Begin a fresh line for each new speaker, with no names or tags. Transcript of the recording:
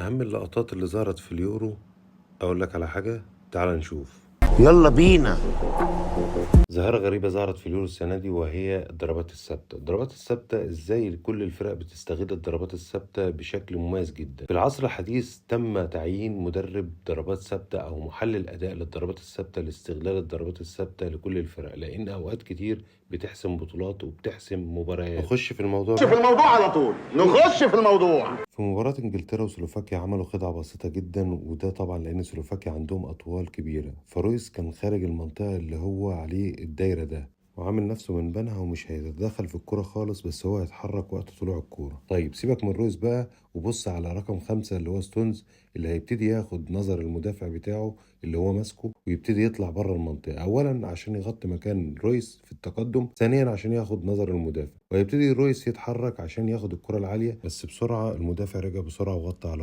أهم اللقطات اللي ظهرت في اليورو. أقول لك على حاجة، تعال نشوف.
يلا بينا.
ظاهرة غريبة ظهرت في اليورو السنة دي وهي الضربات الثابتة. الضربات الثابتة ازاي كل الفرق بتستغل الضربات الثابتة بشكل مميز جدا. في العصر الحديث تم تعيين مدرب ضربات ثابتة أو محلل أداء للضربات الثابتة لاستغلال الضربات الثابتة لكل الفرق، لأن أوقات كتير بتحسم بطولات وبتحسم مباريات. نخش في الموضوع
نخش في الموضوع على طول، نخش في الموضوع.
في مباراة انجلترا وسلوفاكيا عملوا خدعة بسيطة جدا، وده طبعا لأن سلوفاكيا عندهم أطوال كبيرة، فرويس كان خارج المنطقة اللي هو عليه الدايرة ده وعامل نفسه من بنها ومش هيتدخل في الكرة خالص، بس هو هيتحرك وقت طلوع الكورة. طيب سيبك من رويس بقى وبص على رقم 5 اللي هو ستونز، اللي هيبتدي ياخد نظر المدافع بتاعه اللي هو ماسكه ويبتدي يطلع بره المنطقة، أولا عشان يغطي مكان رويس في التقدم، ثانيا عشان ياخد نظر المدافع، ويبتدي رويس يتحرك عشان ياخد الكرة العالية، بس بسرعة المدافع رجع بسرعة وغطى على